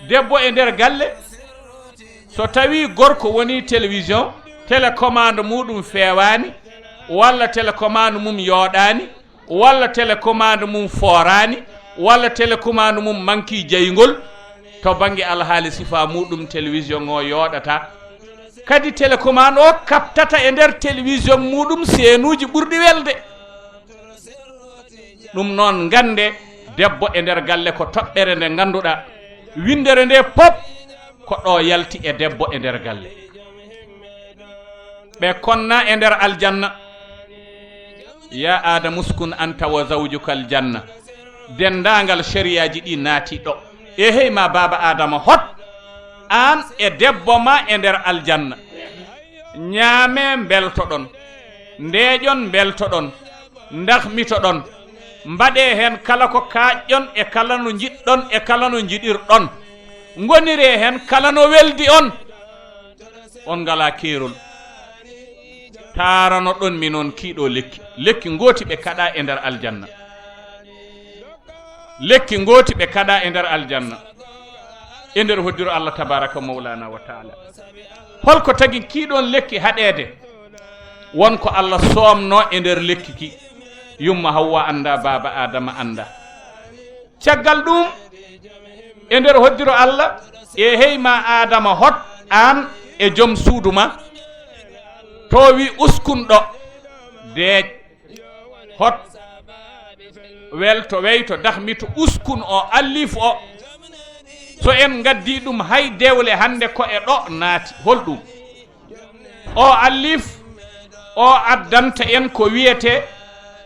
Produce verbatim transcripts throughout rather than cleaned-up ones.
Debbo e nder galle, so tawi gorko woni télévision, télécommande muɗum feewaani, walla télécommande mum yooɗaani, walla télécommande mum fooraani, walla télécommande mum manki jeyngol, to bannge alhaali sifa muɗum télévision o yooɗata. Kadi télécommande o kaɓtata e nder télévision muɗum seenuuji ɓurɗi welde. Ɗum noon, ngannde debbo e nder galle ko toɓɓere nde ngannduɗaa, winndere nde pop ko ɗo yalti e debbo e nder galle. Ɓe konna e nder aljanna, ya Aadama uskun anta wa zawjuka aljanna. Denndaangal shariyaaji ɗi naati ɗo. E hey ma baaba Aadama, hot aan e debbo ma e nder aljanna. Ñaamee mbeltoɗon, ndeeƴon mbeltoɗon, ndahmitoɗon. Mbaɗee heen kala ko kaaƴɗon e kala no njiɗɗon e kala no njiɗirɗon. Ngoniree heen kala no weldi on. On ngalaa keerol. Taaranoɗon mi noon kii ɗoo lekki. Lekki ngooti ɓe kaɗaa e nder aljanna. Lekki ngooti ɓe kaɗaa e nder aljanna. E nder hoddiro Allah tabaraka mawlana wa taala. Holko tagi kii ɗoon lekki haɗeede? Won ko Allah soomnoo e nder lekki ki. Yumma Hawwa anndaa, baaba Aadama anndaa. Caggal ɗum, e nder hoddiro Allah, e hey ma Aadama, hot aan e joom suudu ma, to wi uskun ɗo, deeƴ, hot, welto, weyto, dahmito, uskun o, allif o. So en ngaddi ɗum, hay dewle hannde ko e ɗo naati. Holɗum? O allif o addanta en ko wiyete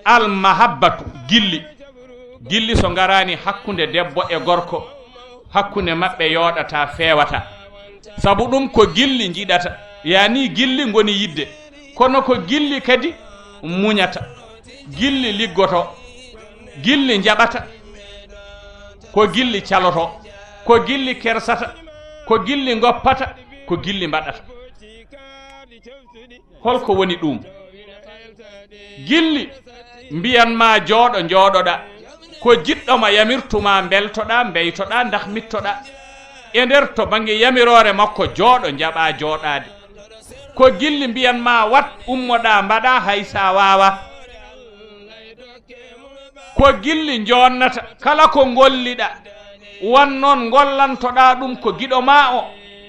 almahabbatu, gilli. Gilli so ngaraani hakkunde debbo e gorko, hakkunde maɓɓe yooɗata, feewata. Sabu ɗum ko gilli njiɗata, yaani gilli ngoni yidde, kono ko gilli kadi muñata, gilli liggoto, gilli njaɓata, ko gilli caloto, ko gilli kersata, ko gilli ngoppata, ko gilli mbaɗata. Holko woni ɗum? Gilli mbiyan ma jooɗo, njooɗoɗa. Ko jiɗɗo ma yamirtuma mbeltoɗa, mbeytoɗa, ndahmittoɗa. E nder to bannge yamiroore makko jooɗo, njaɓa jooɗaade. Ko gilli mbiyan ma wat, ummoɗa, mbaɗa hay sa waawa. Ko gilli njonnata kala ko ngolliɗa. Wan noon ngollantoɗa ɗum ko giɗo ma o.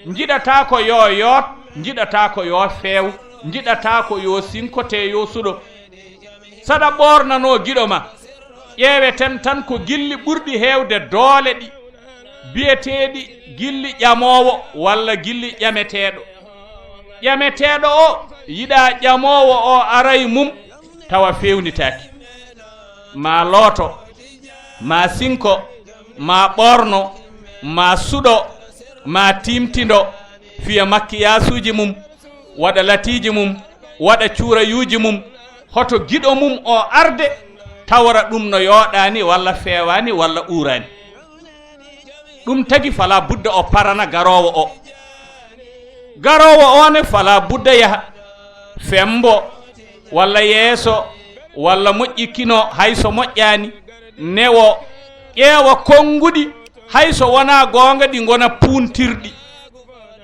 Njiɗata ko yo yoot, njiɗata ko yo feew, njiɗata ko yo sinkote, yo suɗo. Saɗa ɓoornanoo giɗo ma, ƴeeweten tan ko gilli ɓurɗi heewde doole ɗi biyeteeɗi gilli ƴamoowo walla gilli ƴameteeɗo. Ƴameteeɗo o yiɗa ƴamoowo o ara e mum tawa feewnitaaki. Ma looto, ma sinko, ma ɓoorno, ma suɗo, ma tiimtindo, fiya makkiyaasuuji mum, waɗa latiiji mum, waɗa cuurayuuji mum, hoto giɗo mum o arde, tawra ɗum no yooɗaani walla feewaani walla uuraani. Ɗum tagi fala budda o parana garoowo o. Garoowo o ne fala budda yaha fembo walla yeeso walla moƴƴi kino, hay so moƴƴaani, newo, ƴeewa konnguɗi, hay so wonaa goonga, ɗi ngona puuntirɗi,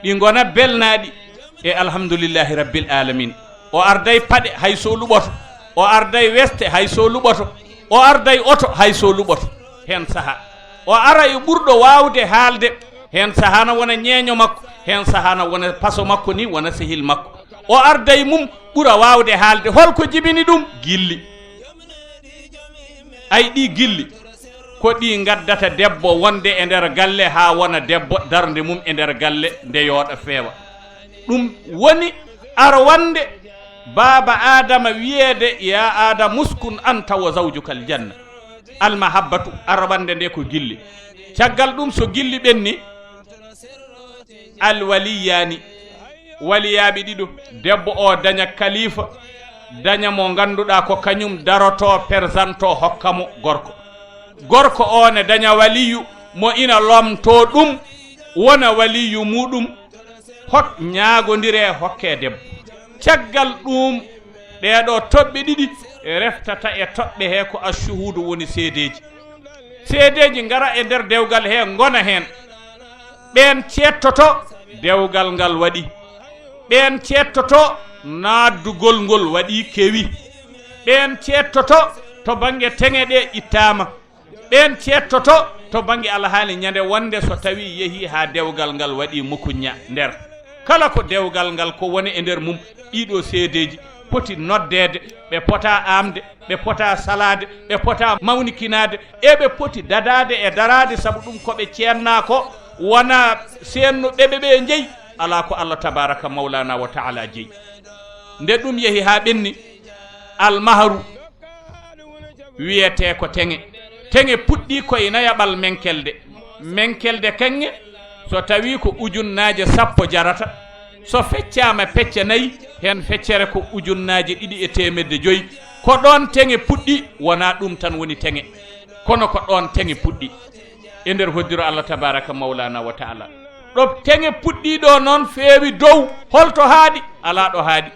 ɗi ngona belnaaɗi. E alhamdulillahi rabbil alamin. O arday paɗe hay so luɓoto, o arday weste hay so luɓoto, o arday oto hay so luɓoto. Heen saha o ara e ɓurɗo waawde haalde, heen saha na wona ñeeño makko, heen saha na wona paso makko ni, wona sehil makko. O arday mum ɓura waawde haalde. Holko jibini ɗum? Gilli. Ay, ɗi gilli ko ɗi ngaddata debbo wonde e nder galle haa wona debbo, darnde mum e nder galle nde yooɗa, feewa. Ɗum woni arwande baaba Aadama wiyeede, ya Aadama uskun anta wa zawjuka aljanna. Almahabbatu, arwande nde ko gilli. Caggal ɗum, so gilli ɓenni, alwaliyaani, waliyaaɓe ɗiɗo, debbo o daña kalifa, daña mo ngannduɗaa ko kañum daroto, persanto, hokka mo gorko. Gorko o ne daña waliyu mo ina lomto ɗum, wona waliyu muɗum. Hot ñaagondire hokke debbo. Caggal ɗum, ɗeeɗo toɓɓe ɗiɗi reftata e toɓɓe he ko ashuhuudu, woni seedeeji. Seedeeji ngara e nder dewgal he, ngona heen. Ɓeen ceettoto dewgal ngal waɗi. Ɓeen ceettoto naaddugol ngol waɗi kewi. Ɓeen ceettoto to bannge teŋe ɗe ittaama. Ɓeen ceettoto to bannge alhaali ñande wonde so tawii yehii haa dewgal ngal waɗi mukuñña nder. Kala ko dewgal ngal ko woni e nder mum, ɗiɗo seedeeji poti noddeede, ɓe pota aamde, ɓe pota salaade, ɓe pota mawnikinaade, e ɓe poti dadaade e daraade, sabu ɗum ko ɓe ceennaa ko wona seenno ɓe ɓe ɓe jeyi, alaa ko Allah tabaaraka mawlaana wa taala jeyi. Nde ɗum yehi haa ɓenni, almaharu wiyetee ko teŋe. Teŋe puɗɗii ko e nayaɓal menkelde. Menkelde kaŋŋe, so tawii ko ujunnaaje sappo jarata, so feccaama pecce nayi, heen feccere ko ujunnaaje ɗiɗi e teemedde joyi. Ko ɗoon teŋe puɗɗi, wonaa ɗum tan woni teŋe, kono ko ɗoon teŋe puɗɗi e nder hoddiro Allah tabaaraka mawlaana wa taala. Ɗo teŋe puɗɗii ɗo noon feewi dow, holto haaɗi? Alaa ɗo haaɗi.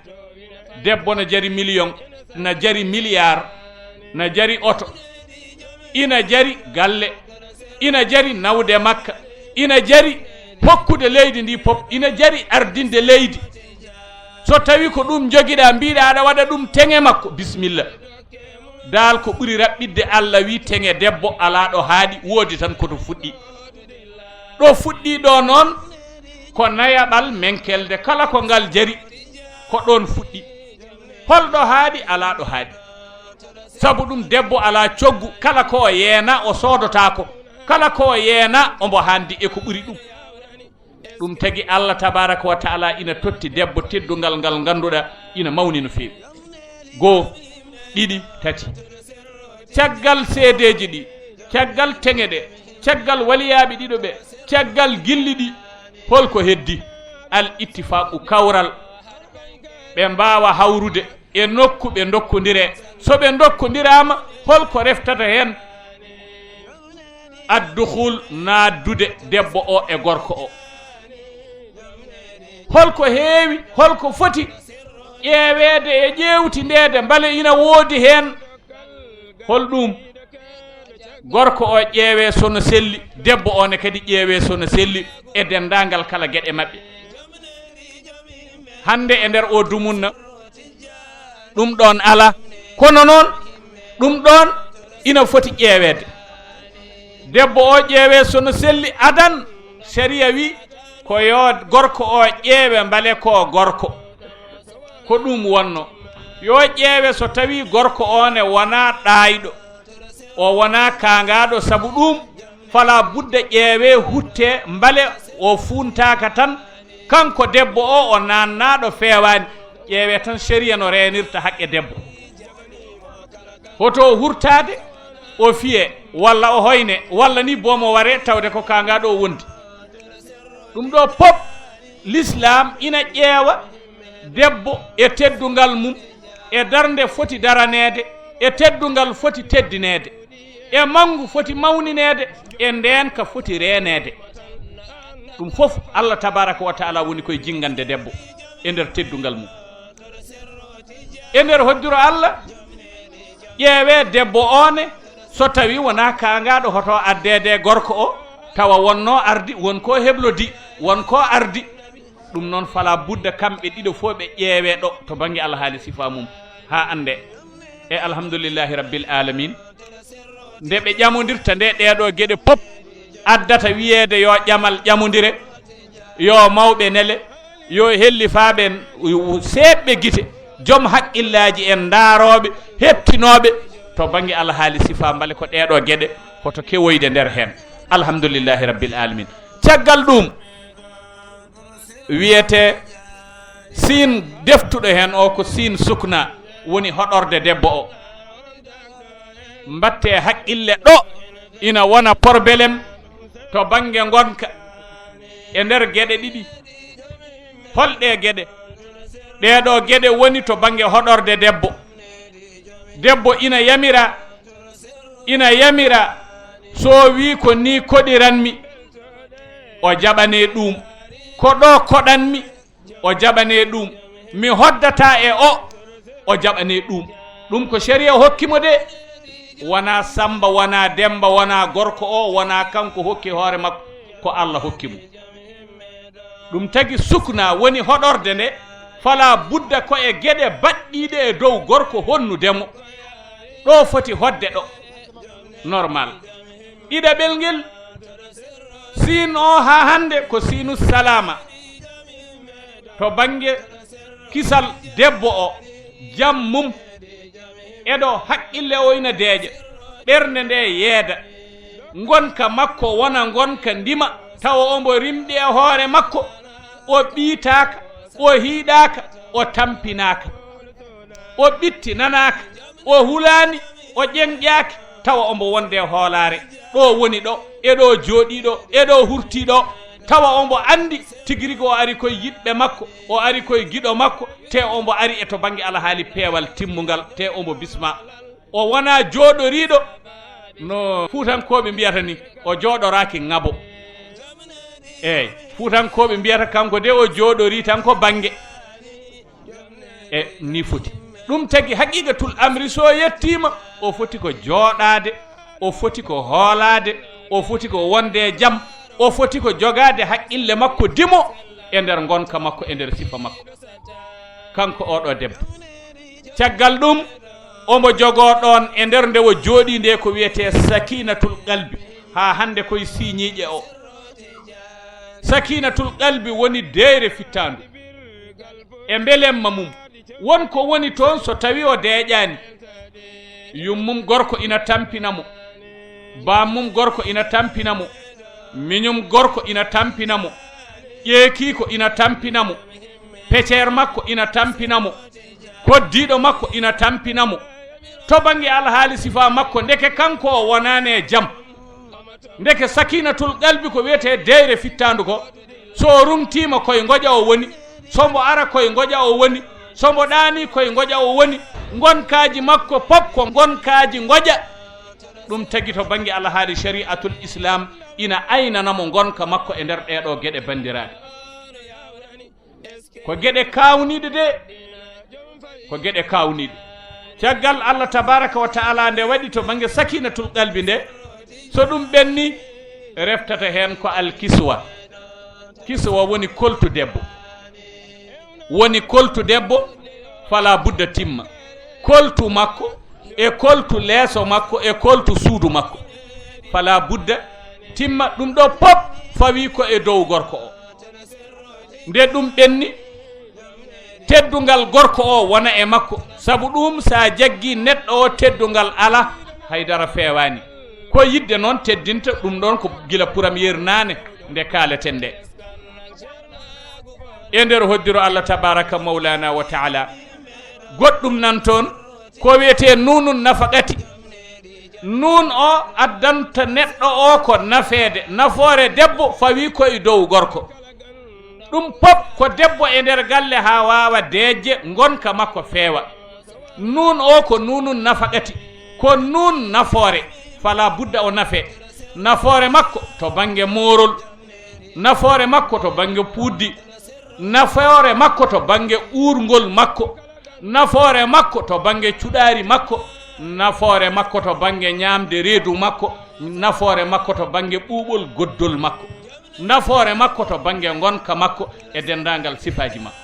Debbo na jari miliyoŋ, na jari miliyaar, na jari oto, ina jari galle, ina jari nawde Makka, ina jari hokkude leydi ndi pop, ina jari ardinde leydi. So tawi ko ɗum jogiɗa, mbiɗa aɗa waɗa ɗum teŋe makko, bisimilla. Daal ko ɓuri raɓɓiɗde, Allah wi teŋe debbo alaa ɗo haaɗi, woodi tan koto fuɗɗi. Ɗo fuɗɗi ɗo noon ko nayaɓal menkelde, kala ko ngal jari ko ɗoon fuɗɗi. Holɗo haaɗi? Alaa ɗo haaɗi. Sabu ɗum debbo alaa coggu, kala ko o yeena o soodotaako, kala ko o yeena omo haandi e ko ɓuri ɗum. Ɗum tagi Allah tabaaraka wa taala ina totti debbo teddungal ngal ngannduɗaa ina mawni no feewi. Goo, ɗiɗi, tati. Caggal seedeeji ɗi, caggal teŋe ɗe, caggal waliyaaɓe ɗiɗo ɓe, caggal gilli ɗi, holko heddi? Al ittifaqu, kawral. Ɓe mbaawa hawrude e nokku ɓe ndokkondire. So ɓe ndokkondiraama, holko reftata heen? Addukhul, naatdude debbo o e gorko o. Holko heewi, holko foti ƴeeweede e ƴeewtindeede, mbele ina woodi heen? Hol ɗum? Gorko o ƴeewee so no selli, debbo o ne kadi ƴeewee so no selli e denndaangal kala geɗe maɓɓe. Hannde e nder o dumunna, ɗum ɗoon alaa. Kono noon, ɗum ɗoon ina foti ƴeeweede. Debbo o ƴeewee so no selli, adan, sariya wi ko yo gorko o ƴeewe mbele ko gorko. Ko ɗum wonno. Yo ƴeewe so tawi gorko o ne wonaa ɗaayɗo, o wonaa kaangaaɗo, sabu ɗum fala budda ƴeewe hutte mbele o fuuntaaka tan. Kanko debbo o, o naannaaɗo feewaani. Ƴeewe tan sariya no reenirta haqqe debbo. Hoto o hurtaade, o fiye, walla o hoyne, walla ni boomo ware tawde ko kaangaaɗo o wondi. Ɗum ɗo pop, Lislaam ina ƴeewa debbo e teddungal mum, e darnde foti daraneede, e teddungal foti teddineede, e manngu foti mawnineede, e ndeenka foti reeneede. Ɗum fof Allah tabaaraka wa taala woni koye jinngande debbo e nder teddungal mum. E nder hoddiro Allah, ƴeewee debbo o ne, so tawi wonaa kaangaaɗo, hoto addeede gorko o, tawa wonnoo ardi, won ko heblodi, won ko ardi. Ɗum noon fala budda kamɓe ɗiɗo fof ɓe ƴeewee ɗo to bannge alhaali sifa mum haa annde. E alhamdulillahi rabbil alamin. Nde ɓe ƴamondirta nde, ɗeeɗo geɗe pop addata wiyeede yo ƴamal ƴamondire, yo mawɓe nele, yo hellifaaɓe n-, seeɓɓe gite, joom haqqillaaji en, ndaarooɓe, heɓtinooɓe to bannge alhaali sifa, mbele ko ɗeeɗo geɗe hoto kewoyde nder heen. Alhamdulillahi rabbil alamin. Caggal ɗum, wiyete siin deftuɗo heen o ko siin sukna, woni hoɗorde debbo o. Mbatte haqqille ɗo ina wona problème to bannge ngonka e nder geɗe ɗiɗi. Holɗe geɗe? Ɗeeɗo geɗe woni to bannge hoɗorde debbo. Debbo ina yamira, ina yamira, so wi ko ni koɗiranmi, o jaɓane ɗum. Ko ɗo koɗanmi, o jaɓane ɗum. Mi hoddata e o, o jaɓane ɗum. Ɗum ko sariya hokki mo de. Wona Samba, wona Demba, wona gorko o, wona kanko hokki hoore makko, ko Allah hokki mo. Ɗum tagi sukna woni hoɗorde nde, fala budda ko e geɗe baɗɗiiɗe e dow gorko honnude mo. Ɗo foti hoɗde ɗo. Normal. Ɗiɗaɓel ngel, siin o haa hannde ko siinu salaama. To bannge kisal debbo o, jam mum, eɗo haqqille o ina deeƴa, ɓernde nde yeeda, ngonka makko wona ngonka ndima, tawa ombo rimɗi e hoore makko, o ɓiitaaka, o hiiɗaaka, o tampinaaka, o ɓittinanaaka, o hulaani, o ƴeŋƴaaki, tawa ombo wonde e hoolaare. Ɗo woni ɗo, e ɗo jooɗii ɗo, e ɗo hurtii ɗo, tawa ombo anndi tigi rigi o ari koye yiɗɓe makko, o ari koye giɗo makko, te ombo ari e to bannge alhaali peewal timmungal, te ombo bisma. O wona jooɗoriiɗo no Fuutankooɓe mbiyata ni, o jooɗoraaki ŋabo. Eey, Fuutankooɓe mbiyata kanko de o jooɗorii tan ko bannge. E ni foti. Ɗum tagi haqiqatul amri so yettiima, o foti ko jooɗaade, o foti ko hoolaade, o foti ko wonde e jam, o foti ko jogaade haqqille makko dimo e nder ngonka makko, e nder sifa makko. Kanko oɗo debbo. Caggal ɗum, omo jogoo ɗoon e nder nde o jooɗii nde ko wiyetee sakinatul qalbi. Haa hannde koye siiñiiƴe o. Sakinatul qalbi woni deeyre fittaandu. E mbelemma mum. Won ko woni toon so tawi o deeƴaani. Yummum gorko ina tampina mo. Bammum gorko ina tampina mo. Miñum gorko ina tampina mo. Ƴeekiiko ina tampina mo. Pecer makko ina tampina mo. Koddiiɗo makko ina tampina mo. To bannge alhaali sifa makko, ndeke kanko o wonaani e jam. Ndeke sakinatul qalbi ko wiyetee deeyre fittaandu ko, so o ruŋtiima koye ngoƴa o woni, so mbo ara koye ngoƴa o woni, so mbo ɗaanii koye ngoƴa o woni, ngonkaaji makko pop ko ngonkaaji ngoƴa. Ɗum tagi to bannge alhaali shari'atul Islam ina aynana mo ngonka makko e nder ɗee ɗoo geɗe banndiraaɓe. Ko geɗe kaawniiɗe de, ko geɗe kaawniiɗe. Caggal Allah tabaraka wa ta'ala nde waɗi to bannge sakinatul qalbi nde, so ɗum ɓenni, reftata heen ko al kiswa. Kiswa woni koltu debbo. Woni koltu debbo, fala budda timma. Koltu makko, e koltu leeso makko, e koltu suudu makko. Fala budda timma, ɗum ɗo pop fawi ko e dow gorko o. Nde ɗum ɓenni, teddungal gorko o wona e makko. Sabu ɗum, sa jaggi neɗɗo o, teddungal ala, haydara feewaani. Ko yidde noon teddinta, ɗum ɗoon ko gila puramiyeer naane nde kaaleten nde. E nder hoddiro Allah tabaraka mawlana wa ta'ala. Goɗɗum nan toon, ko wiyetee nunun nafaqati. Nuun o addanta neɗɗo o ko nafeede, nafoore debbo fawi ko e dow gorko. Ɗum pop ko debbo e nder galle haa waawa deeƴde ngonka makko feewa. Nuun o ko nunun nafaqati, ko nuun nafoore, fala budda o nafee. Nafoore makko to bannge moorol, nafoore makko to bannge puuddi, nafoore makko to bannge uurngol makko, nafoore makko to bannge cuɗaari makko, nafoore makko to bannge ñaamde reedu makko, nafoore makko to bannge ɓuuɓol goddol makko, nafoore makko to bannge ngonka makko e denndaangal sifaaji makko.